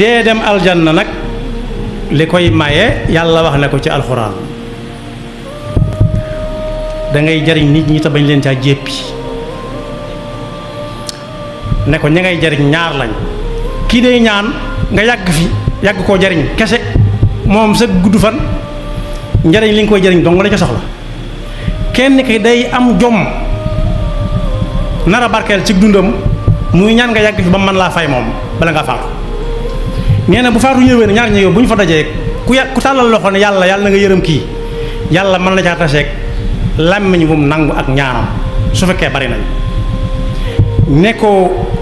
dee dem aljanna nag li koy maye yàlla wax na ko ci alxuraan da ngay jariñ nit ñi te bañ leen caa jéppi ne ko ña ngay jariñ ñaar lañ kii day ñaan nga yàgg fi yàgg koo jariñ kese moom sa gudd fan njariñ li nga koy jariñ dong la ca soxla kenn ki day am jom nara barkeel ci dundam muy ñaan nga yàgg fi ba mën laa fay moom bala ngaa faatu nee na bu faatu ñëwee ne ñaar ñi yow bu ñu fa dajee ku tàllal loxo ne yàlla na nga yërëm kii yàlla mën na caa taseeg làmmiñ bu mu nangu ak ñaanam su fekkee bari nañ ne ko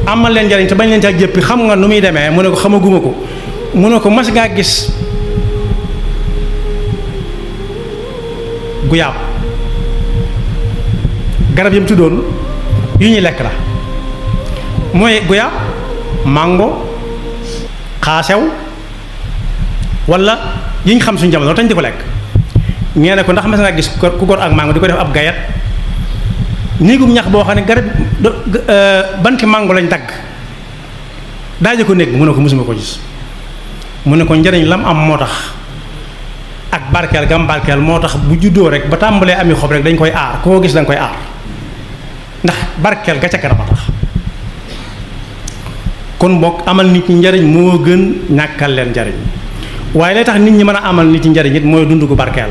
amal leen njariñ te bañ leen caa jëppi xam nga nu muy demee mu ne ko xamaguma ko mu ne ko mas ngaa gis guyaab garab yi mu tuddoon yu ñuy lekk la mooy guyaab mango xaasew wala yi ñu xam suñu jamono tañ di ko lekk ñee ne ko ndax mas ngaa gis ku gor ak mango di ko def ab gayat néegum ñax boo xam ne garab banti mango lañ dagg daaje ko néeg mu ne ko mosuma ko gis mu ne ko njëriñ lam am moo tax ak barkeel gam barkeel moo tax bu juddoo rek ba tàmbalee ami xob rek dañ koy aar koo gis dañ koy aar ndax barkeel ga ca kanam a tax kon bokk amal nit ñi njariñ moo gën ñàkkal leen njariñ waaye lay tax nit ñi mën a amal nit ñi njariñ it mooy dund gu barkeel